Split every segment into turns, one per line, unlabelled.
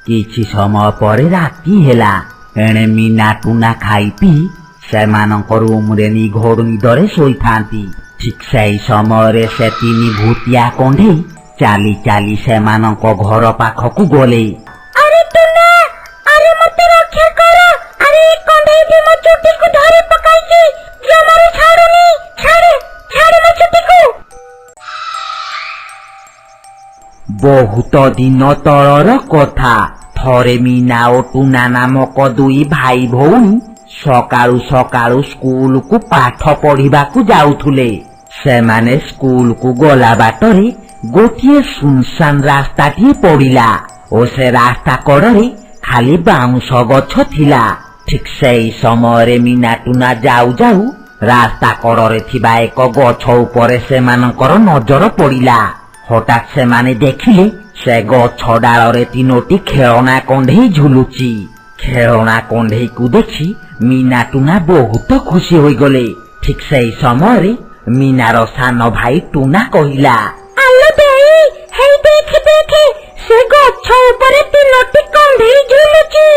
କିଛି ସମୟ ପରେ ରାତି ହେଲା। ଏଣେ ମୀନା ଟୁନା ଖାଇ ପିଇ ସେମାନଙ୍କ ରୁମରେ ନିଘୋଡ଼ ନିଦରେ ଶୋଇଥାନ୍ତି। ଠିକ୍ ସେଇ ସମୟରେ ସେ ତିନି ଭୂତିଆ କଣ୍ଢେଇ ଚାଲି ଚାଲି ସେମାନଙ୍କ ଘର ପାଖକୁ ଗଲେ।
ଆରେ ଟୁନା, ଆରେ ମତେ ରକ୍ଷା କର! ଆରେ ଏ କଣ୍ଢେଇଟି ମୋ ଚୁଟିକୁ ଧରି ପକାଇଛି, ଜମାରୁ ଛାଡୁନି। ଛାଡେ, ଛାଡେ ମୋ ଚୁଟିକୁ।
ବହୁତ ଦିନ ତଳର କଥା। ଥରେ ମୀନା ଓ ଟୁନା ନାମକ ଦୁଇ ଭାଇ ଭଉଣୀ ସକାଳୁ ସକାଳୁ ସ୍କୁଲକୁ ପାଠ ପଢିବାକୁ ଯାଉଥିଲେ। ସେମାନେ ସ୍କୁଲକୁ ଗଲା ବାଟରେ ଗୋଟିଏ ସୁନସାନ ରାସ୍ତାଟିଏ ପଡ଼ିଲା ଓ ସେ ରାସ୍ତା କଡ଼ରେ ଖାଲି ବାଉଁଶ ଗଛ ଥିଲା। ଠିକ୍ ସେଇ ସମୟରେ ମୀନା ଟୁନା ଯାଉ ଯାଉ ରାସ୍ତା କଡ଼ରେ ଥିବା ଏକ ଗଛ ଉପରେ ସେମାନଙ୍କର ନଜର ପଡ଼ିଲା। ହଠାତ୍ ସେମାନେ ଦେଖିଲେ ସେ ଗଛ ଡାଳରେ ତିନୋଟି ଖେଳଣା କଣ୍ଢେଇ ଝୁଲୁଛି। ଖେଳଣା କଣ୍ଢେଇକୁ ଦେଖି ମୀନା ଟୁନା ବହୁତ ଖୁସି ହୋଇଗଲେ। ଠିକ୍ ସେଇ ସମୟରେ ମୀନାର ସାନ ଭାଇ ଟୁନା କହିଲା,
ଆଲୋ ଦେଇ, ହେଇ ଦେଖେ ଦେଖେ, ସେ ଗଛ ଉପରେ ତିନୋଟି କଣ୍ଢେଇ ଝୁଲୁଛି।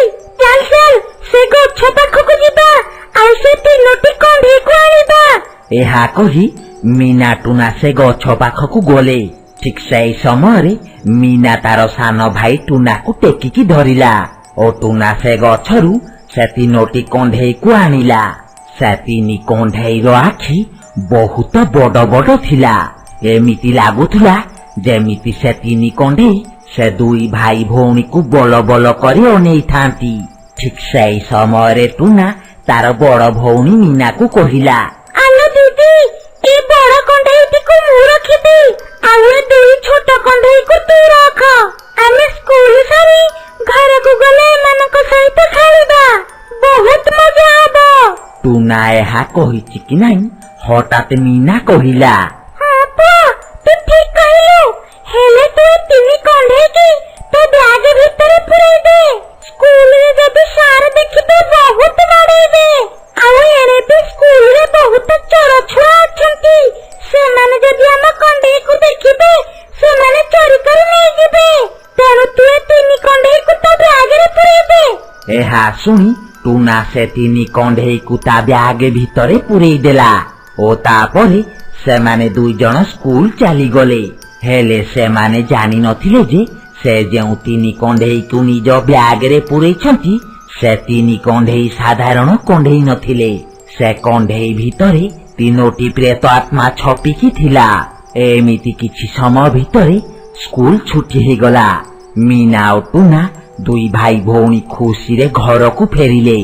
ଚାଲ ଚାଲ, ସେ ଗଛ ପାଖକୁ ଯିବା ଆଉ ସେ ତିନୋଟି କଣ୍ଢେଇକୁ ଆଣିବା।
ଏହା କହି ମୀନା ଟୁନା ସେ ଗଛ ପାଖକୁ ଗଲେ। ଠିକ୍ ସେଇ ସମୟରେ ମୀନା ତାର ସାନ ଭାଇ ଟୁନାକୁ ଟେକିକି ଧରିଲା ଓ ଟୁନା ସେ ଗଛରୁ ସେ ତିନୋଟି କଣ୍ଢେଇକୁ ଆଣିଲା। ସେ ତିନି କଣ୍ଢେଇର ଆଖି ବହୁତ ବଡ ବଡ ଥିଲା। ଏମିତି ଲାଗୁଥିଲା ଯେମିତି ସେ ତିନି କଣ୍ଢେଇ ସେ ଦୁଇ ଭାଇ ଭଉଣୀକୁ ବଲ ବଲ କରି ଅନେଇଥାନ୍ତି। ଠିକ୍ ସେଇ ସମୟରେ ଟୁନା ତାର ବଡ ଭଉଣୀ ମୀନାକୁ କହିଲା,
ଆଲୋ ଦିଦି, ଏ ବଡ କଣ୍ଢେଇଟିକୁ ମୁଁ ରଖିବି ଆଉ ଏ ଦୁଇ ଛୋଟ କଣ୍ଢେଇକୁ ତୁ ରଖ। ଆମେ ସ୍କୁଲ ସାରି ଘରକୁ ଗଲେ ଏମାନଙ୍କ ସହିତ ଖେଳିବା, ବହୁତ ମଜା ହବ।
ଟୁନା ଏହା କହିଛି କି ନାହିଁ, ହଠାତ୍ ମୀନା କହିଲା,
ହଁ ପୁଅ, ତୁ ଠିକ କହିଲୁ। ହେଲେ ତୁ ଏ ତିନି କଣ୍ଢେଇକି ତୋ ବ୍ୟାଗ ଭିତରେ ପୁରେଇ ଦେ। ସ୍କୁଲରେ ଯଦି ସାର୍ ଦେଖିବେ ବହୁତ ବାଡେଇବେ। ଆଉ ଏଣେ ବି ସ୍କୁଲରେ ବହୁତ ଚୋର ଛୁଆ ଅଛନ୍ତି। ସେମାନେ ଯଦି ଆମ କଣ୍ଢେଇକୁ ଦେଖିବେ ସେମାନେ ଚୋରି କରି ନେଇଯିବେ। ତେଣୁ ତୁ ଏ ତିନି କଣ୍ଢେଇକୁ ତୋ ବ୍ୟାଗରେ ପୁରେଇ ଦେ।
ଏହା ଶୁଣି ଟୁନା ସେ ତିନି କଣ୍ଢେଇକୁ ତା ବ୍ୟାଗ ଭିତରେ ପୁରେଇ ଦେଲା ଓ ତାପରେ ସେମାନେ ଦୁଇ ଜଣ ସ୍କୁଲ ଚାଲିଗଲେ। ହେଲେ ସେମାନେ ଜାଣିନଥିଲେ ଯେ ସେ ଯେଉଁ ତିନି କଣ୍ଢେଇକୁ ନିଜ ବ୍ୟାଗରେ ପୁରେଇଛନ୍ତି ସେ ତିନି କଣ୍ଢେଇ ସାଧାରଣ କଣ୍ଢେଇ ନଥିଲେ। ସେ କଣ୍ଢେଇ ଭିତରେ ତିନୋଟି ପ୍ରେତ ଆତ୍ମା ଛପିକି ଥିଲା। ଏମିତି କିଛି ସମୟ ଭିତରେ ସ୍କୁଲ ଛୁଟି ହେଇଗଲା। ମୀନା ଓ ଟୁନା ଦୁଇ ଭାଇ ଭଉଣୀ ଖୁସିରେ ଘରକୁ ଫେରିଲେ।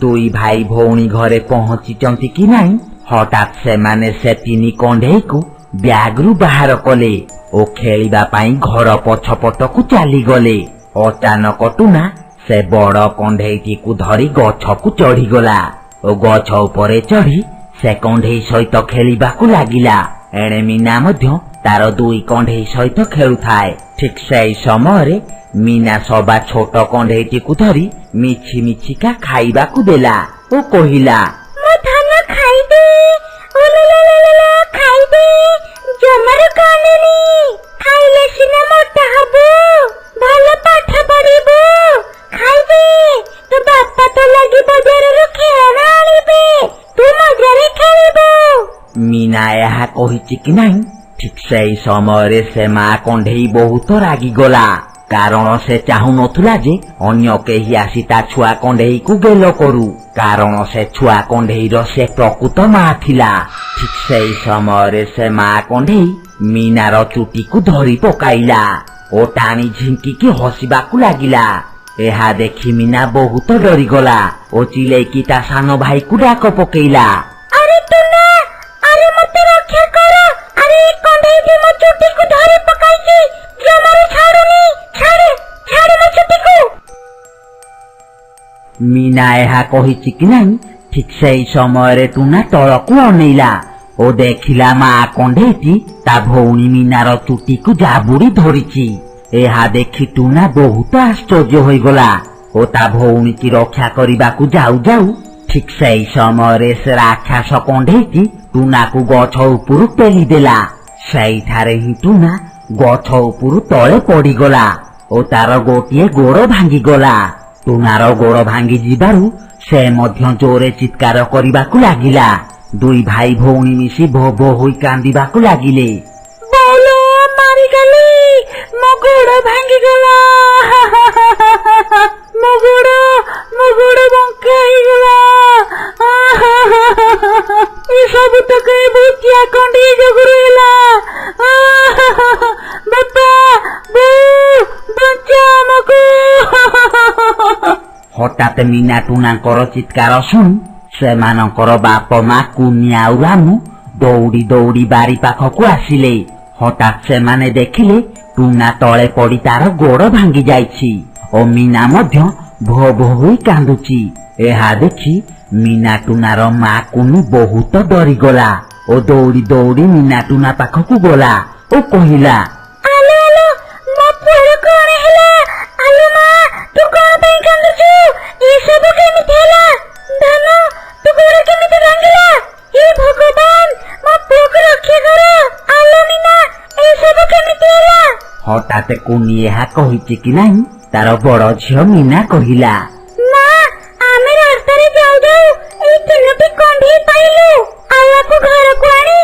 ଦୁଇ ଭାଇ ଭଉଣୀ ଘରେ ପହଞ୍ଚିଛନ୍ତି କି ନାହିଁ, ହଠାତ୍ ସେମାନେ ସେ ତିନି କଣ୍ଢେଇକୁ ବ୍ୟାଗରୁ ବାହାର କଲେ ଓ ଖେଳିବା ପାଇଁ ଘର ପଛପଟକୁ ଚାଲିଗଲେ। ଅଚାନକ ଟୁନା ସେ ବଡ କଣ୍ଢେଇଟିକୁ ଧରି ଗଛକୁ ଚଢିଗଲା ଓ ଗଛ ଉପରେ ଚଢି ସେ କଣ୍ଢେଇ ସହିତ ଖେଳିବାକୁ ଲାଗିଲା। ଏଣେ ମୀନା ମଧ୍ୟ ତାର ଦୁଇ କଣ୍ଢେଇ ସହିତ ଖେଳୁଥାଏ। ଠିକ୍ ସେଇ ସମୟରେ ମୀନା ସବା ଛୋଟ କଣ୍ଢେଇଟିକୁ ଧରି ମିଛି ମିଛିକା ଖାଇବାକୁ ଦେଲା ଓ କହିଲା,
ମୋ ଧନ ଖାଇଦେ, ଓଲଲଲଲଲ, ଖାଇଦେ, ଜମାରୁ କାନ୍ଦୁନି। ଖାଇଲେ ସିନା ମୋଟା ହବୁ, ଭଲ ପାଠ ପଢିବୁ। ଖାଇଦେ, ତୋ ବାପା ତୋ ଲାଗି ବଜାରରୁ ଖେଳଣା ଆଣିବେ, ତୁ ମଜାରେ ଖେଳିବୁ।
ମୀନା ଏହା କହିଛି କି ନାହିଁ, ଠିକ୍ ସେଇ ସମୟରେ ସେ ମା କଣ୍ଢେଇ ବହୁତ ରାଗିଗଲା। କାରଣ ସେ ଚାହୁଁନଥିଲା ଯେ ଅନ୍ୟ କେହି ଆସି ତା ଛୁଆ କଣ୍ଢେଇକୁ ଗେଲ କରୁ, କାରଣ ସେ ଛୁଆ କଣ୍ଢେଇର ସେ ପ୍ରକୃତ ମା ଥିଲା। ଠିକ୍ ସେଇ ସମୟରେ ସେ ମା କଣ୍ଢେଇ ମୀନାର ଚୁଟିକୁ ଧରି ପକାଇଲା ଓ ଟାଣି ଝିଙ୍କିକି ହସିବାକୁ ଲାଗିଲା। ଏହା ଦେଖି ମୀନା ବହୁତ ଡରିଗଲା ଓ ଚିଲେଇକି ତା ସାନ ଭାଇକୁ ଡାକ ପକେଇଲା,
ଆରେ ଟୁନା, ଆରେ ମତେ ରକ୍ଷା କର! ଆରେ ଏ କଣ୍ଢେଇଟି ମୋ ଚୁଟିକୁ ଧରି ପକାଇଛି, ଜମାରୁ ଛାଡୁନି। ଛାଡେ, ଛାଡେ ମୋ ଚୁଟିକୁ।
ମୀନା ଏହା କହିଛି କି ନାହିଁ, ଠିକ୍ ସେଇ ସମୟରେ ଟୁନା ତଳକୁ ଅନେଇଲା ଓ ଦେଖିଲା ମା କଣ୍ଢେଇଟି ତା ଭଉଣୀ ମୀନାର ଚୁଟିକୁ ଜାବୁଡି ଧରିଛି। ଏହା ଦେଖି ଟୁନା ବହୁତ ଆଶ୍ଚର୍ଯ୍ୟ ହୋଇଗଲା ଓ ତା ଭଉଣୀକି ରକ୍ଷା କରିବାକୁ ଯାଉ ଯାଉ ଠିକ୍ ସେଇ ସମୟରେ ସେ ରାକ୍ଷସ କଣ୍ଢେଇଟି ଟୁନାକୁ ଗଛ ଉପରୁ ପେଲି ଦେଲା। ସେଇଠାରେ ହିଁ ଟୁନା ଗଛ ଉପରୁ ତଳେ ପଡିଗଲା। ଓ ତାର ଗୋଟିଏ ଗୋଡ଼ ଭାଙ୍ଗିଗଲା। ଟୁନାର ଗୋଡ଼ ଭାଙ୍ଗି ଯିବାରୁ ସେ ମଧ୍ୟ ଜୋରେ ଚିତ୍କାର କରିବାକୁ ଲାଗିଲା। ଦୁଇ ଭାଇ ଭଉଣୀ ମିଶି ଭୋ ଭୋ ହୋଇ କାନ୍ଦିବାକୁ ଲାଗିଲେ।
ବୋଉଲୋ, ମାରିଗଲି, ମୋ ଗୋଡ଼ ଭାଙ୍ଗିଗଲା, ମୋ ଗୋଡ଼, ମୋ ଗୋଡ଼ ବଙ୍କା ହେଇଗଲା। ଏସବୁ ତ ଏଇ ଭୂତିଆ କଣ୍ଢେଇ ଯୋଗୁରୁ ହେଲା। ବାପା, ବୋଉ, ବଞ୍ଚା ଆମକୁ।
ହଠାତ୍ ମୀନା ଟୁନାଙ୍କର ଚିତ୍କାର ଶୁଣି ସେମାନଙ୍କର ବାପ ମା କୁନି ଆଉ ରାମୁ ଦୌଡ଼ି ଦୌଡ଼ି ବାରି ପାଖକୁ ଆସିଲେ। ହଠାତ୍ ସେମାନେ ଦେଖିଲେ ଟୁନା ତଳେ ପଡ଼ି ତାର ଗୋଡ଼ ଭାଙ୍ଗି ଯାଇଛି ଓ ମୀନା ମଧ୍ୟ ଭୋ ଭୋ ହୋଇ କାନ୍ଦୁଛି। ଏହା ଦେଖି ମୀନା ଟୁନାର ମା କୁନି ବହୁତ ଡରିଗଲା ଓ ଦୌଡ଼ି ଦୌଡ଼ି ମୀନା ଟୁନା ପାଖକୁ ଗଲା ଓ କହିଲା,
ଆଲୋ ଆଲୋ, ମୋ ପୁଅର କଣ ହେଲା? ଆଲୋ ମା, ତୁ କଣ ପାଇଁ କାନ୍ଦୁଛୁ? ଏସବୁ କେମିତି ହେଲା? ଧନ, ତୋ ଗୋଡ଼ କେମିତି ଭାଙ୍ଗିଲା? ହେ ଭଗବାନ, ମୋ ପୁଅକୁ ରକ୍ଷା କର। ଆଲୋ ମୀନା, ଏସବୁ କେମିତି ହେଲା?
ହଠାତ୍ କୁନି ଏହା କହିଛି କି ନାହିଁ, ତାର ବଡ ଝିଅ ମୀନା କହିଲା,
ମା, ଆମେ ରାସ୍ତାରେ ଯାଉ ଯାଉ ଏଇ ତିନୋଟି କଣ୍ଢେଇ ପାଇଲୁ ଆଉ ଆକୁ ଘରକୁ ଆଣି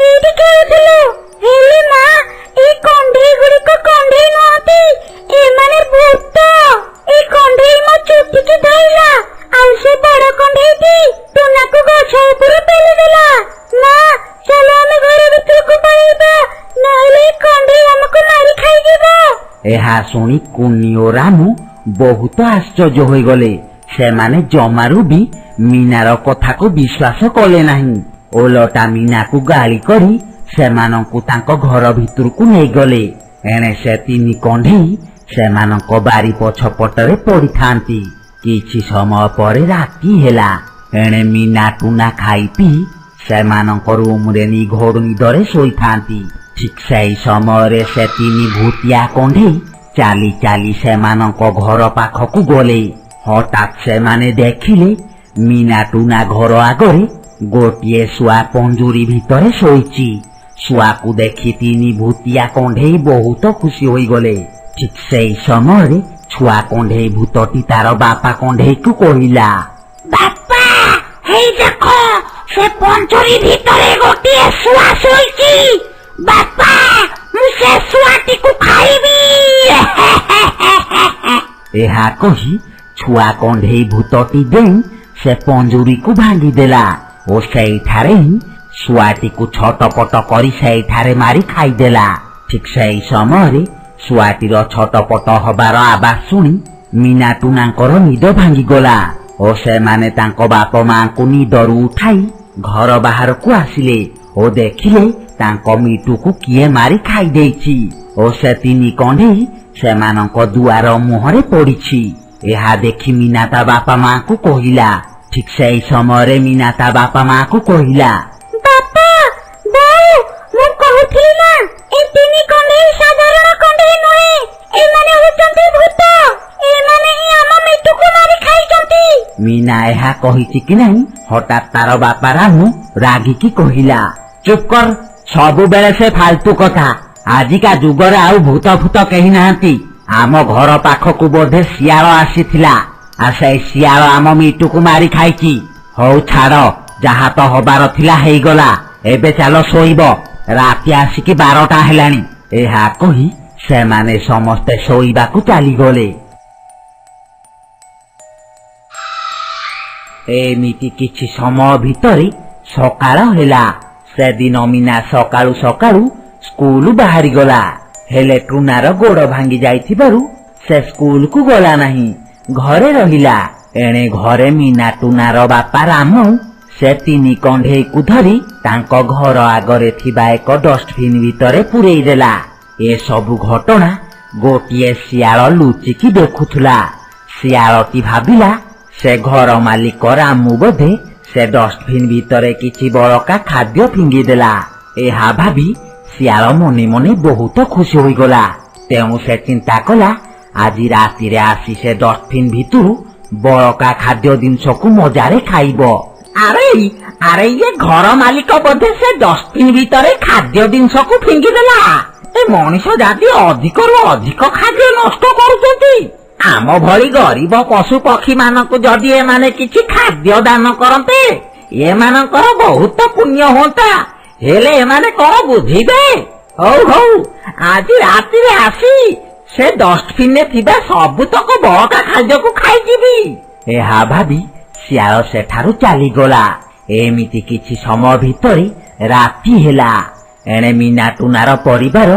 ଏଇଠି ଖେଳୁଥିଲୁ। ହେଲେ ମା, ଏଇ କଣ୍ଢେଇ ଗୁଡିକ କଣ୍ଢେଇ ନୁହନ୍ତି, ଏମାନେ ଭୂତ। ଏଇ କଣ୍ଢେଇ ମୋ ଚୁଟିକି ଧଇଲା ଆଉ ସେ ବଡ କଣ୍ଢେଇଟି ଟୁନାକୁ ଗଛ ଉପରୁ ପେଲି ଦେଲା। ମା, ଚାଲ ଆମେ ଘର ଭିତରକୁ ପଳେଇବା, ନହେଲେ ଏଇ କଣ୍ଢେଇ ଆମକୁ ମାରି ଖାଇଯିବ।
ଏହା ଶୁଣି କୁନି ଓ ରାମୁ ବହୁତ ଆଶ୍ଚର୍ଯ୍ୟ ହୋଇଗଲେ। ସେମାନେ ଜମାରୁ ବି ମୀନାର କଥାକୁ ବିଶ୍ୱାସ କଲେ ନାହିଁ। ଓଲଟା ମୀନାକୁ ଗାଳି କରି ସେମାନଙ୍କୁ ତାଙ୍କ ଘର ଭିତରକୁ ନେଇଗଲେ। ଏଣେ ସେ ତିନି କଣ୍ଢେଇ ସେମାନଙ୍କ ବାରି ପଛପଟରେ ପଡ଼ିଥାନ୍ତି। କିଛି ସମୟ ପରେ ରାତି ହେଲା। ଏଣେ ମୀନା ଟୁନା ଖାଇ ପିଇ ସେମାନଙ୍କ ରୁମରେ ନିଘୋଡ଼ ନିଦରେ ଶୋଇଥାନ୍ତି। ଠିକ୍ ସେଇ ସମୟରେ ସେ ତିନି ଭୂତିଆ କଣ୍ଢେଇ ଚାଲି ଚାଲି ସେମାନଙ୍କ ଘର ପାଖକୁ ଗଲେ। ହଠାତ୍ ସେମାନେ ଦେଖିଲେ ମୀନା ଟୁନା ଘର ଆଗରେ ଗୋଟିଏ ଶୁଆ ପଞ୍ଜୁରୀ ଭିତରେ ଶୋଇଛି। ଶୁଆକୁ ଦେଖି ତିନି ଭୂତିଆ କଣ୍ଢେଇ ବହୁତ ଖୁସି ହୋଇଗଲେ। ଠିକ୍ ସେଇ ସମୟରେ ଛୁଆ କଣ୍ଢେଇ ଭୂତଟି ତାର ବାପା କଣ୍ଢେଇକୁ କହିଲା,
ବାପା, ହେଇ ଦେଖ, ସେ ପଞ୍ଜୁରୀ ଭିତରେ ଗୋଟିଏ ଶୁଆ ଶୋଇଛି। ବାପା, ମୁଁ ସେ ଶୁଆଟିକୁ ଖାଇବି।
ଏହା କହି ଛୁଆ କଣ୍ଢେଇ ଭୂତଟି ଡେଇଁ ସେ ପଞ୍ଜୁରୀକୁ ଭାଙ୍ଗିଦେଲା ଓ ସେଇଠାରେ ହିଁ ଶୁଆଟିକୁ ଛଟପଟ କରି ସେଇଠାରେ ମାରି ଖାଇଦେଲା। ଠିକ୍ ସେଇ ସମୟରେ ଶୁଆଟିର ଛଟପଟ ହବାର ଆବାଜ ଶୁଣି ମୀନା ଟୁନାଙ୍କର ନିଦ ଭାଙ୍ଗିଗଲା ଓ ସେମାନେ ତାଙ୍କ ବାପ ମାଙ୍କୁ ନିଦରୁ ଉଠାଇ ଘର ବାହାରକୁ ଆସିଲେ ଓ ଦେଖିଲେ ତାଙ୍କ ମିଟୁକୁ କିଏ ମାରି ଖାଇଦେଇଛି ଓ ସେ ତିନି କଣ୍ଢେଇ ସେମାନଙ୍କ ଦୁଆର ମୁହଁରେ ପଡ଼ିଛି। ଏହା ଦେଖି ମୀନା ତା ବାପା ମାଙ୍କୁ କହିଲା। ଠିକ୍ ସେଇ ସମୟରେ ମୀନା ତା ବାପା ମାକୁ କହିଲା,
ବାପା, ବୋଉ, ମୁଁ କହୁଥିଲି ନା, ଏ ତିନି କଣ୍ଢେଇ ସାଧାରଣ କଣ୍ଢେଇ ନୁହେଁ, ଏମାନେ ହଉଛନ୍ତି ଭୂତ। ଏମାନେ ହିଁ ଆମ ମିଟୁକୁ ମାରି ଖାଇଛନ୍ତି।
ମୀନା ଏହା କହିଛି କି ନାହିଁ, ହଠାତ୍ ତାର ବାପା ରାମୁ ରାଗିକି କହିଲା, ଚୁପ୍ କର, ସବୁବେଳେ ସେ ଫାଲତୁ କଥା। ଆଜିକା ଯୁଗରେ ଆଉ ଭୂତ ଫୂତ କେହି ନାହାନ୍ତି। ଆମ ଘର ପାଖକୁ ବୋଧେ ଶିଆଳ ଆସିଥିଲା ଆଉ ସେଇ ଶିଆଳ ଆମ ମିଟୁକୁ ମାରି ଖାଇଛି। ହଉ ଛାଡ, ଯାହା ତ ହବାର ଥିଲା ହେଇଗଲା। ଏବେ ଚାଲ ଶୋଇବ, ରାତି ଆସିକି 12ଟା ହେଲାଣି। ଏହା କହି ସେମାନେ ସମସ୍ତେ ଶୋଇବାକୁ ଚାଲିଗଲେ। ଏମିତି କିଛି ସମୟ ଭିତରେ ସକାଳ ହେଲା। ସେଦିନ ମୀନା ସକାଳୁ ସକାଳୁ ସ୍କୁଲ ବାହାରିଗଲା। ହେଲେ ଟୁନାର ଗୋଡ଼ ଭାଙ୍ଗି ଯାଇଥିବାରୁ ସେ ସ୍କୁଲକୁ ଗଲା ନାହିଁ, ଘରେ ରହିଲା। ଏଣେ ଘରେ ମୀନା ଟୁନାର ବାପା ରାମ ସେ ତିନି କଣ୍ଢେଇକୁ ଧରି ତାଙ୍କ ଘର ଆଗରେ ଥିବା ଏକ ଡଷ୍ଟବିନ୍ ଭିତରେ ପୁରେଇ ଦେଲା। ଏସବୁ ଘଟଣା ଗୋଟିଏ ଶିଆଳ ଲୁଚିକି ଦେଖୁଥିଲା। ଶିଆଳଟି ଭାବିଲା ସେ ଘର ମାଲିକ ରାମୁ ବୋଧେ ସେ ଡଷ୍ଟବିନ୍ ଭିତରେ କିଛି ବଳକା ଖାଦ୍ୟ ଫିଙ୍ଗିଦେଲା। ଏହା ଭାବି ଶିଆଳ ମନେ ମନେ ବହୁତ ଖୁସି ହୋଇଗଲା। ତେଣୁ ସେ ଚିନ୍ତା କଲା ଆଜି ରାତିରେ ଆସି ସେ ଡଷ୍ଟବିନ୍ ଭିତରୁ ବଳକା ଖାଦ୍ୟ ଜିନିଷକୁ ମଜାରେ ଖାଇବ। ଆରେ ଆରେ, ଇଏ ଘର ମାଲିକ ବୋଧେ ସେ ଡଷ୍ଟବିନ୍ ଭିତରେ ଖାଦ୍ୟ ଜିନିଷକୁ ଫିଙ୍ଗିଦେଲା। ଏ ମଣିଷ ଜାତି ଅଧିକରୁ ଅଧିକ ଖାଦ୍ୟ ନଷ୍ଟ କରୁଛନ୍ତି। ଆମ ଭଳି ଗରିବ ପଶୁ ପକ୍ଷୀ ମାନଙ୍କୁ ଯଦି ଏମାନେ କିଛି ଖାଦ୍ୟ ଦାନ କରନ୍ତେ, ଏମାନଙ୍କର ବହୁତ ପୁଣ୍ୟ ହୁଅନ୍ତା। ହେଲେ ଏମାନେ କଣ ବୁଝିବେ? ହଉ ହଉ, ଆଜି ରାତିରେ ଆସି ସେ ଡଷ୍ଟବିନରେ ଥିବା ସବୁତକ ବଳକା ଖାଦ୍ୟକୁ ଖାଇଯିବି। ଏହା ଭାବି ଶିଆଳ ସେଠାରୁ ଚାଲିଗଲା। ଏମିତି କିଛି ସମୟ ଭିତରେ ରାତି ହେଲା। ଏଣେ ମିନା ଟୁନାର ପରିବାର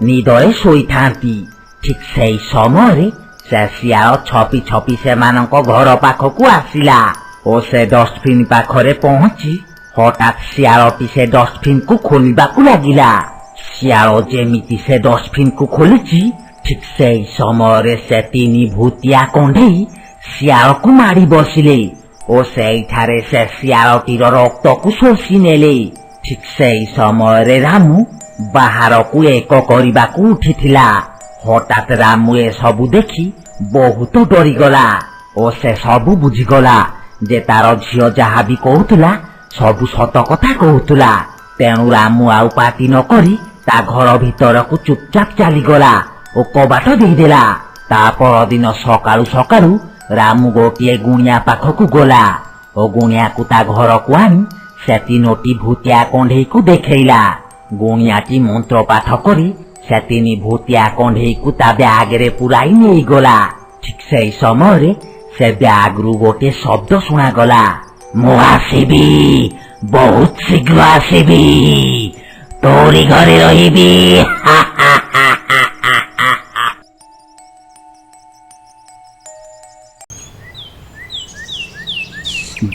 ନିଦରେ ଶୋଇଥାନ୍ତି। ଠିକ ସେଇ ସମୟରେ ସେ ଶିଆଳ ଛପି ଛପି ସେମାନଙ୍କ ଘର ପାଖକୁ ଆସିଲା ଓ ସେ ଡଷ୍ଟବିନ୍ ପାଖରେ ପହଞ୍ଚି ହଠାତ୍ ଶିଆଳଟି ସେ ଡଷ୍ଟବିନ୍କୁ ଖୋଲିବାକୁ ଲାଗିଲା। ଶିଆଳ ଯେମିତି ସେ ଡଷ୍ଟବିନ୍କୁ ଖୋଲିଛି, ଠିକ ସେଇ ସମୟରେ ସେ ତିନି ଭୂତିଆ କଣ୍ଢେଇ ଶିଆଳକୁ ମାଡ଼ି ବସିଲେ ଓ ସେଇଠାରେ ସେ ଶିଆଳଟିର ରକ୍ତକୁ ଶୋଷି ନେଲେ। ଠିକ ସେଇ ସମୟରେ ରାମୁ ବାହାରକୁ ଏକ କରିବାକୁ ଉଠିଥିଲା। ହଠାତ୍ ରାମୁ ଏସବୁ ଦେଖି ବହୁତ ଡରିଗଲା ଓ ସେ ସବୁ ବୁଝିଗଲା ଯେ ତାର ଝିଅ ଯାହା ବି କହୁଥିଲା ସବୁ ସତ କଥା କହୁଥିଲା। ତେଣୁ ରାମୁ ଆଉ ପାଟି ନ କରି ତା ଘର ଭିତରକୁ ଚୁପଚାପ ଚାଲିଗଲା ଓ କବାଟ ଦେଇଦେଲା। ତା ପରଦିନ ସକାଳୁ ସକାଳୁ ରାମୁ ଗୋଟିଏ ଗୁଣିଆ ପାଖକୁ ଗଲା ଓ ଗୁଣିଆକୁ ତା ଘରକୁ ଆଣି ସେ ତିନୋଟି ଭୂତିଆ କଣ୍ଢେଇକୁ ଦେଖେଇଲା। ଗୁଣିଆଟି ମନ୍ତ୍ର ପାଠ କରି ସେ ତିନି ଭୂତିଆ କଣ୍ଢେଇକୁ ତା ବ୍ୟାଗରେ ପୁରାଇ ନେଇଗଲା। ଠିକ ସେଇ ସମୟରେ ସେ ବ୍ୟାଗରୁ ଗୋଟିଏ ଶବ୍ଦ ଶୁଣାଗଲା, ମୁଁ ଆସିବି, ବହୁତ ଶୀଘ୍ର ଆସିବି, ତୋରି ଘରେ ରହିବି।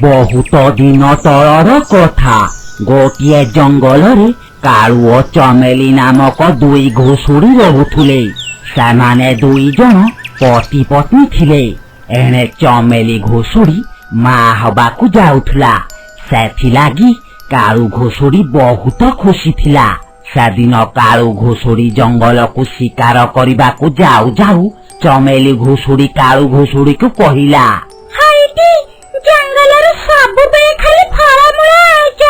ବହୁତ ଦିନ ତଳର କଥା। ଗୋଟିଏ ଜଙ୍ଗଲରେ କାଳୁ ଓ ଚମେଲି ନାମକ ଦୁଇ ଘୁଷୁରୀ ରହୁଥିଲେ। ସେମାନେ ଦୁଇ ଜଣ ପତି ପତ୍ନୀ ଥିଲେ। ଏଣେ ଚମେଲି ଘୁଷୁରୀ ମା ହବାକୁ ଯାଉଥିଲା, ସେଥିଲାଗି କାଳୁ ଘୁଷୁରୀ ବହୁତ ଖୁସି ଥିଲା। ସେଦିନ କାଳୁ ଘୁଷୁରୀ ଜଙ୍ଗଲକୁ ଶିକାର କରିବାକୁ ଯାଉ ଯାଉ ଚମେଲି ଘୁଷୁରୀ କାଳୁ ଘୁଷୁରୀକୁ କହିଲା,
ହଇଟି, ଜଙ୍ଗଲରୁ ସବୁବେଳେ ଖାଲି ଫଳମୂଳ ଆଣୁଛ,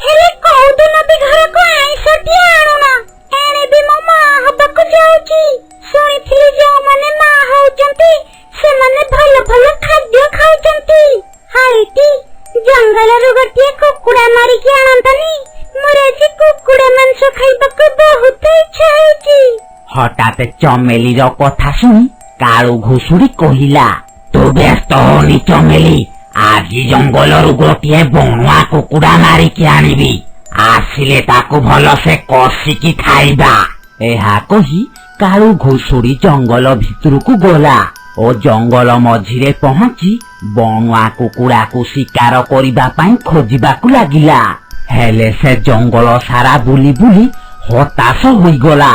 ହେଲେ କୋଉଦିନ ବି ଘରକୁ ଆଇଁଷଟିଏ ଆଣୁନ। ଏଣେ ବି ମୋ ମା ହବାକୁ ଯାଉଛି। ଶୁଣିଥିଲି ଯୋଉମାନେ ମା ହଉଛନ୍ତି ସେମାନେ ଭଲ ଭଲ ଖାଦ୍ୟ ଖାଉଛନ୍ତି। ହଇଟି, ଜଙ୍ଗଲରୁ ଗୋଟିଏ କୁକୁଡ଼ା ମାରିକି ଆଣନ୍ତନି? ମୋର ଆଜି କୁକୁଡ଼ା ମାଂସ ଖାଇବାକୁ ବହୁତ ଇଚ୍ଛା ହେଉଛି।
ହଠାତ୍ ଚମେଲିର କଥା ଶୁଣି କାଳୁ ଘୁଷୁରୀ କହିଲା, ତୁ ବ୍ୟସ୍ତ ହନି ଚମେଲି, ଆଜି ଜଙ୍ଗଲରୁ ଗୋଟିଏ ବଣୁଆ କୁକୁଡ଼ା ମାରିକି ଆଣିବି, ଆସିଲେ ତାକୁ ଭଲସେ କଷିକି ଖାଇବା। ଏହା କହି କାଳୁ ଘୁଷୁରୀ ଜଙ୍ଗଲ ଭିତରକୁ ଗଲା ଓ ଜଙ୍ଗଲ ମଝିରେ ପହଞ୍ଚି ବଣୁଆ କୁକୁଡ଼ାକୁ ଶିକାର କରିବା ପାଇଁ ଖୋଜିବାକୁ ଲାଗିଲା। ହେଲେ ସେ ଜଙ୍ଗଲ ସାରା ବୁଲି ବୁଲି ହତାଶ ହୋଇଗଲା,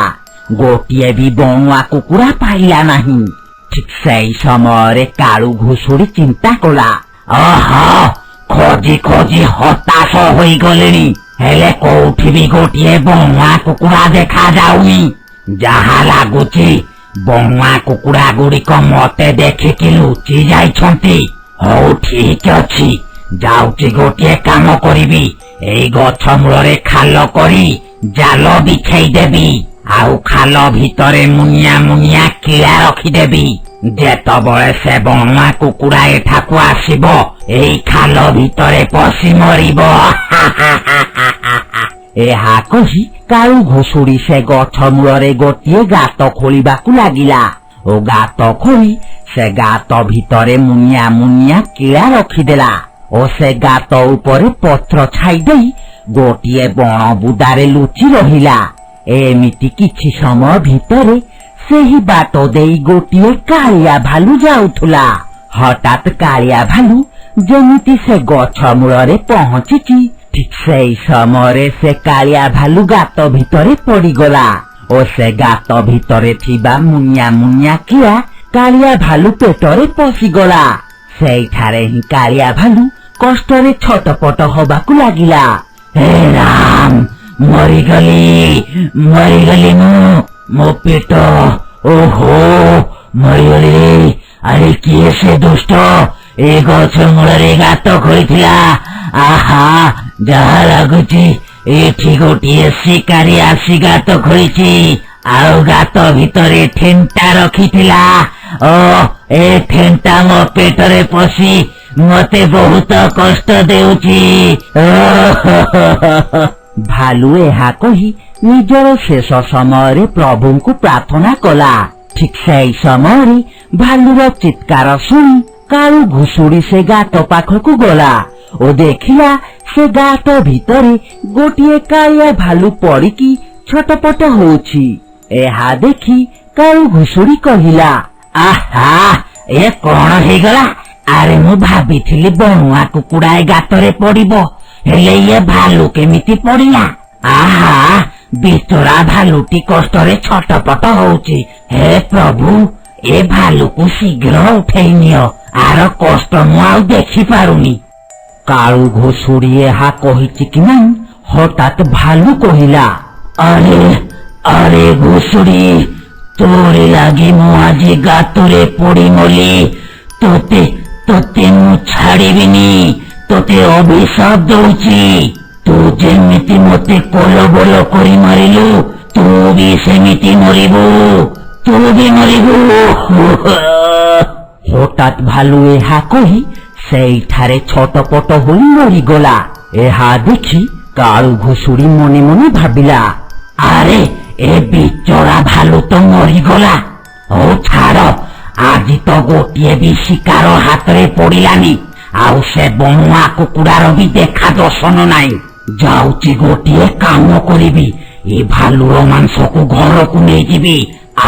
ଗୋଟିଏ ବି ବଣୁଆ କୁକୁଡ଼ା ପାଇଲା ନାହିଁ। ଠିକ ସେଇ ସମୟରେ କାଳୁ ଘୁଷୁରୀ ଚିନ୍ତା କଲା, ଅହ, ଖୋଜି ଖୋଜି ହତାଶ ହୋଇଗଲିଣି, ହେଲେ କୋଉଠି ବି ଗୋଟିଏ ବଣୁଆ କୁକୁଡ଼ା ଦେଖା ଯାଉନି। ଯାହା ଲାଗୁଛି ବଣୁଆ କୁକୁଡ଼ା ଗୁଡିକ ମତେ ଦେଖିକି ଲୁଚି ଯାଇଛନ୍ତି। ହଉ ଠିକ ଅଛି, ଯାଉଛି ଗୋଟିଏ କାମ କରିବି, ଏଇ ଗଛ ମୂଳରେ ଖାଲ କରି ଜାଲ ବିଛେଇ ଦେବି, ଆଉ ଖାଲ ଭିତରେ ମୁନିଆ ମୁନିଆ କିଳା ରଖିଦେବି। ଯେତେବେଳେ ସେ ବଣୁଆ କୁକୁଡ଼ା ଏଠାକୁ ଆସିବ, ଏଇ ଖାଲ ଭିତରେ ପଶି ମରିବ। ଏହା କହି କାଳୁ ଘୁଷୁରୀ ସେ ଗଛ ମୂଳରେ ଗୋଟିଏ ଗାତ ଖୋଳିବାକୁ ଲାଗିଲା ଓ ଗାତ ଖୋଳି ସେ ଗାତ ଭିତରେ ମୁନିଆ ମୁନିଆ କିଳା ରଖିଦେଲା ଓ ସେ ଗାତ ଉପରେ ପତ୍ର ଛାଇ ଦେଇ ଗୋଟିଏ ବଣ ବୁଦାରେ ଲୁଚି ରହିଲା। ଏମିତି କିଛି ସମୟ ଭିତରେ ସେହି ବାଟ ଦେଇ ଗୋଟିଏ କାଳିଆ ଭାଲୁ ଯାଉଥିଲା। ହଠାତ୍ କାଳିଆ ଭାଲୁ ଯେମିତି ସେ ଗଛ ମୂଳରେ ପହଞ୍ଚିଛି, ଠିକ ସେଇ ସମୟରେ ସେ କାଳିଆ ଭାଲୁ ଗାତ ଭିତରେ ପଡିଗଲା ଓ ସେ ଗାତ ଭିତରେ ଥିବା ମୁନିଆ ମୁନିଆ କିଳା କାଳିଆ ଭାଲୁ ପେଟରେ ପଶିଗଲା। ସେଇଠାରେ ହିଁ କାଳିଆ ଭାଲୁ କଷ୍ଟରେ ଛଟପଟ ହବାକୁ ଲାଗିଲା। ହେ ରାମ, ମରିଗଲି, ମରିଗଲି ମୁଁ, ମୋ ପେଟ, ଓହୋ, ମରିଗଲି ରେ। ଆରେ କିଏ ସେ ଦୁଷ୍ଟ ଏ ଗଛ ମୂଳରେ ଗାତ ଖୋଳିଥିଲା? ଆହା, ଯାହା ଲାଗୁଛି ଏଠି ଗୋଟିଏ ଶିକାରୀ ଆସି ଗାତ ଖୋଳିଛି। ଆଉ ଗାତ ଭିତରେ ଠେଣ୍ଟା ରଖିଥିଲା ଓ ଏ ଠେଣ୍ଟା ମୋ ପେଟରେ ପଶି ମତେ ବହୁତ କଷ୍ଟ ଦେଉଛି। ଭାଲୁ ଏହା କହି ନିଜର ଶେଷ ସମୟରେ ପ୍ରଭୁଙ୍କୁ ପ୍ରାର୍ଥନା କଲା। ଠିକ ସେହି ସମୟରେ ଭାଲୁର ଚିତ୍କାର ଶୁଣି କାଳୁ ଘୁଷୁରୀ ସେ ଗାତ ପାଖକୁ ଗଲା ଓ ଦେଖିଲା ସେ ଗାତ ଭିତରେ ଗୋଟିଏ କାଳିଆ ଭାଲୁ ପଡିକି ଛଟପଟ ହଉଛି। ଏହା ଦେଖି କାଳୁ ଘୁଷୁରୀ କହିଲା, ଆହା, ଏ କଣ ହେଇଗଲା? ଆରେ, ମୁଁ ଭାବିଥିଲି ବଣୁଆ କୁକୁଡ଼ା ଏ ଗାତରେ ପଡିବ, ହେଲେ ଇଏ ଭାଲୁ କେମିତି ପଡିଲା? ଆହା, ବିଚରା ଭାଲୁଟି କଷ୍ଟରେ ଛଟପଟ ହଉଛି। ହେ ପ୍ରଭୁ, ଏ ଭାଲୁକୁ ଶୀଘ୍ର ଉଠେଇ ନିଅ, ଆର କଷ୍ଟ ମୁଁ ଆଉ ଦେଖି ପାରୁନି। କାଳୁ ଘୁଷୁରୀ ଏହା କହିଛି କି ନାହିଁ, ହଠାତ୍ ଭାଲୁ କହିଲା, ଆରେ ଆରେ ଘୁଷୁରୀ, ତୋରି ଲାଗି ମୁଁ ଆଜି ଗାତରେ ପଡି ମଲି। ତୋତେ ମୁଁ ଛାଡିବିନି। ତୋତେ ଅଭିଶାପ ଦଉଛି, ତୁ ଯେମିତି ମତେ କଲବଲ କରି ମାରିଲୁ, ତୁ ବି ସେମିତି ମରିବୁ, ତୁ ବି ମରିବୁ। ହଠାତ୍ ଭାଲୁ ଏହା କହି ସେଇଠାରେ ଛଟପଟ ହୋଇ ମରିଗଲା। ଏହା ଦେଖି କାଳୁ ଘୁଷୁରୀ ମନେ ମନେ ଭାବିଲା, ଆରେ, ଏ ବିଚରା ଭାଲୁ ତ ମରିଗଲା। ହଉ ଛାଡ, ଆଜି ତ ଗୋଟିଏ ବି ଶିକାର ହାତରେ ପଡିଲାନି, ଆଉ ସେ ବଣୁଆ କୁକୁଡାର ବି ଦେଖା ଦର୍ଶନ ନାହିଁ। ଯାଉଛି ଗୋଟିଏ କାମ କରିବି, ଏ ଭାଲୁର ମାଂସକୁ ଘରକୁ ନେଇଯିବି,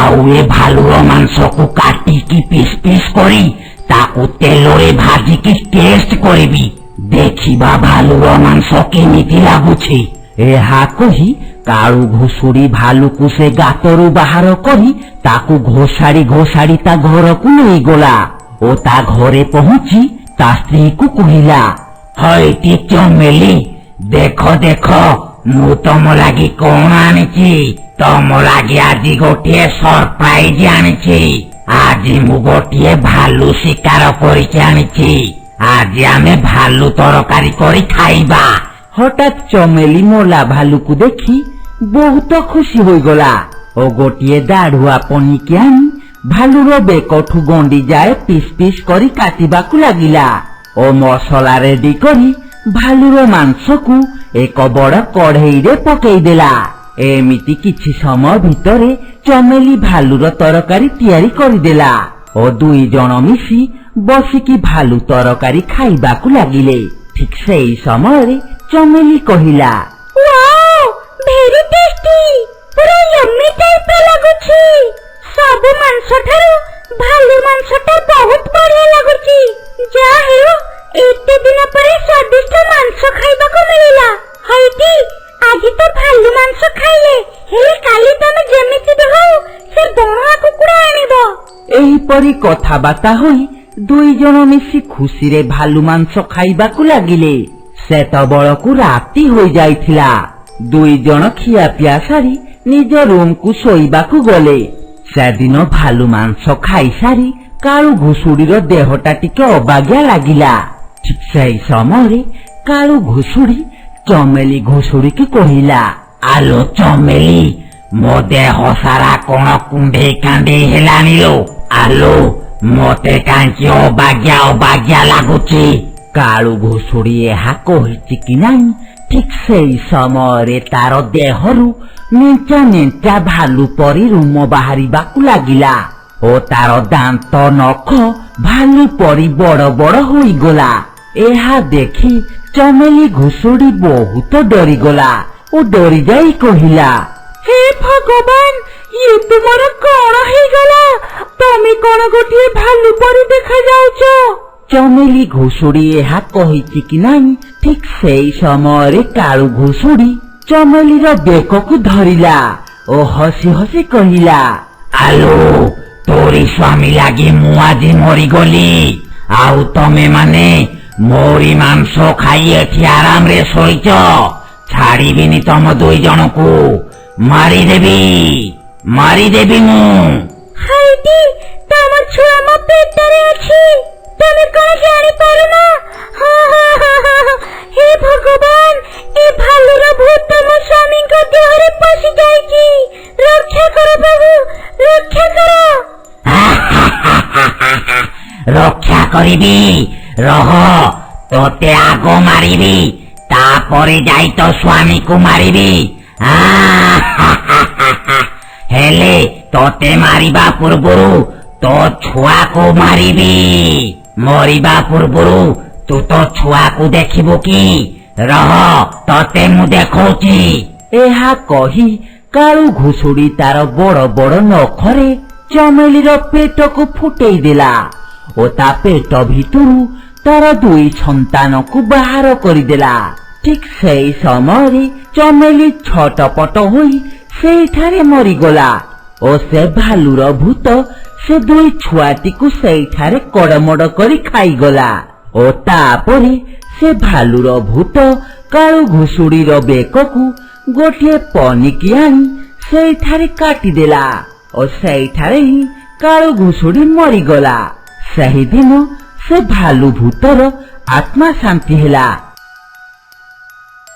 ଆଉ ଏ ଭାଲୁର ମାଂସକୁ କାଟିକି ପିସ୍ ପିସ୍ କରି ତାକୁ ତେଲରେ ଭାଜିକି ଟେଷ୍ଟ କରିବି, ଦେଖିବା ଭାଲୁର ମାଂସ କେମିତି ଲାଗୁଛି। ଏହା କହି କାଳୁ ଘୁଷୁରୀ ଭାଲୁକୁ ସେ ଗାତରୁ ବାହାର କରି ତାକୁ ଘୋଷାଡି ଘୋଷାଡି ତା ଘରକୁ ନେଇଗଲା ଓ ତା ଘରେ ପହଞ୍ଚି ତା ସ୍ତ୍ରୀକୁ କହିଲା, ହଇଟି ଚମେଲି, ଦେଖ ଦେଖ, ମୁଁ ତମ ଲାଗି କଣ ଆଣିଛି। ତମ ଲାଗି ଆଜି ଗୋଟିଏ ସରପ୍ରାଇଜ ଆଣିଛି। ଆଜି ମୁଁ ଗୋଟିଏ ଭାଲୁ ଶିକାର କରିକି ଆଣିଛି। ଆଜି ଆମେ ଭାଲୁ ତରକାରୀ କରି ଖାଇବା। ହଠାତ୍ ଚମେଲି ମଲା ଭାଲୁକୁ ଦେଖି ବହୁତ ଖୁସି ହୋଇଗଲା ଓ ଗୋଟିଏ ଦାଢୁଆ ପନିକି ଆଣି ଭାଲୁର ବେକଠୁ ଗଣ୍ଡି ଯାଏ ପିସ୍ ପିସ୍ କରି କାଟିବାକୁ ଲାଗିଲା ଓ ମସଲା ରେଡି କରି ଭାଲୁର ମାଂସକୁ ଏକ ବଡ କଢେଇରେ ପକେଇଦେଲା। ଏମିତି କିଛି ସମୟ ଭିତରେ ଚମେଲି ଭାଲୁର ତରକାରୀ ତିଆରି କରିଦେଲା ଓ ଦୁଇ ଜଣ ମିଶି ବସିକି ଭାଲୁ ତରକାରୀ ଖାଇବାକୁ ଲାଗିଲେ। ଠିକ ସେଇ ସମୟରେ ଚମେଲି କହିଲା,
ୱାଓ, ଭେରି ଟେଷ୍ଟି, ପୁରା ୟମ୍ମି ଟାଇପର ଲାଗୁଛି। ସବୁ ମାଂସ ଠାରୁ ଭାଲୁ ମାଂସଟା ବହୁତ ବଢିଆ ଲାଗୁଛି। ଯାହା ହେଉ, ଏତେ ଦିନ ପରେ ସ୍ୱାଦିଷ୍ଟ ମାଂସ ଖାଇବାକୁ ମିଳିଲା। ହଇଟି, ଆଜି ତ ଭାଲୁ ମାଂସ ଖାଇଲେ, ହେଲେ କାଲି ତମେ ଯେମିତି ବି ହଉ ସେ ବଣୁଆ କୁକୁଡ଼ା ଆଣିବ।
ଏହିପରି କଥାବାର୍ତ୍ତା ହୋଇ ଦୁଇ ଜଣ ମିଶି ଖୁସିରେ ଭାଲୁ ମାଂସ ଖାଇବାକୁ ଲାଗିଲେ। ସେତେବେଳକୁ ରାତି ହୋଇଯାଇଥିଲା। ଦୁଇ ଜଣ ଖିଆପିଆ ସାରି ନିଜ ରୁମକୁ ଶୋଇବାକୁ ଗଲେ। ସେଦିନ ଭାଲୁ ମାଂସ ଖାଇସାରି କାଳୁ ଘୁଷୁରୀର ଦେହଟା ଟିକେ ଅବାଗିଆ ଲାଗିଲା। ଠିକ ସେଇ ସମୟରେ କାଳୁ ଘୁଷୁରୀ ଚମେଲି ଘୁଷୁରୀକି କହିଲା, ଆଲୋ ଚମେଲି, ମୋ ଦେହ ସାରା କଣ କୁଣ୍ଡେଇ କାଣ୍ଡେଇ ହେଲାଣି ଲୋ। ଆଲୋ, ମତେ କାହିଁକି ଅବାଗିଆ ଅବାଗିଆ ଲାଗୁଛି? କାଳୁ ଘୁଷୁରୀ ଏହା କହିଛି କି ନାହିଁ, ଠିକ ସେଇ ସମୟରେ ତାର ଦେହରୁ ମେଞ୍ଚା ମେଞ୍ଚା ଭାଲୁ ପରି ରୁମ ବାହାରିବାକୁ ଲାଗିଲା ଓ ତାର ଦାନ୍ତ ନଖ ଭାଲୁ ପରି ବଡ ବଡ ହୋଇଗଲା। ଏହା ଦେଖି ଚମେଲି ଘୁଷୁରୀ ବହୁତ ଡରିଗଲା ଓ ଡରିଯାଇ କହିଲା,
ହେ ଭଗବାନ, ଇଏ ତୁମର କଣ ହେଇଗଲା? ତମେ କଣ ଗୋଟିଏ ଭାଲୁ ପରି ଦେଖା ଯାଉଛ?
ଚମେଲି ଘୁଷୁରୀ ଏହା କହିଛି କି ନାହିଁ, ଠିକ ସେଇ ସମୟରେ କାଳୁ ଘୁଷୁରୀ ଚମେଲିର ବେକକୁ ଧରିଲା ଓ ହସି ହସି କହିଲା, ଆଲୋ, ତୋରି ସ୍ୱାମୀ ଲାଗି ମୁଁ ଆଜି ମରିଗଲି, ଆଉ ତମେ ମାନେ ମୋରି ମାଂସ ଖାଇ ଏଠି ଆରାମରେ ଶୋଇଛ। ଛାଡିବିନି ତମ ଦୁଇ ଜଣକୁ, ମାରିଦେବି, ମାରିଦେବି ମୁଁ।
ହାଇଟି, ତମ ଛୁଆ ମୋ ପେଟରେ ଅଛି, ତମେ କଣ ଜାଣିପାରୁନ? ହଁ ହଁ ହଁ ହଁ ହଁ। ହେ ଭଗବାନ, ଏ ଭାଲୁର ଭୂତ ମୋ ସ୍ୱାମୀଙ୍କ ଦେହରେ ପଶି ଯାଇଛି, ରକ୍ଷା କର।
ରକ୍ଷା କରିବି। ରହ, ତୋତେ ଆଗ ମାରିବି, ତାପରେ ଯାଇ ତୋ ସ୍ୱାମୀକୁ ମାରିବି। ହେଲେ ତୋତେ ମାରିବା ପୂର୍ବରୁ ତୋ ଛୁଆକୁ ମାରିବି। ମରିବା ପୂର୍ବରୁ ତୁ ତୋ ଛୁଆକୁ ଦେଖିବୁ କି? ରହ, ତତେ ମୁଁ ଦେଖଉଛି। ଏହା କହି କାଳୁ ଘୁଷୁରୀ ତାର ବଡ ବଡ ନଖରେ ଚମେଲିର ପେଟକୁ ଫୁଟେଇ ଦେଲା ଓ ତା ପେଟ ଭିତରୁ ତାର ଦୁଇ ସନ୍ତାନକୁ ବାହାର କରିଦେଲା। ଠିକ ସେଇ ସମୟରେ ଚମେଲି ଛଟପଟ ହୋଇ ସେଇଠାରେ ମରିଗଲା ଓ ସେ ଭାଲୁର ଭୂତ ସେ ଦୁଇ ଛୁଆଟିକୁ ସେଇଠାରେ କଡ଼ମଡ଼ କରି ଖାଇଗଲା। ଓ ତାପରେ ସେ ଭାଲୁର ଭୂତ କାଳୁ ଘୁଷୁରୀର ବେକକୁ ଗୋଟିଏ ପନିକି ଆଣି ସେଇଠାରେ କାଟିଦେଲା ଓ ସେଇଠାରେ ହିଁ କାଳୁ ଘୁଷୁରୀ ମରିଗଲା। ସେହିଦିନ ସେ ଭାଲୁ ଭୂତର ଆତ୍ମା ଶାନ୍ତି ହେଲା।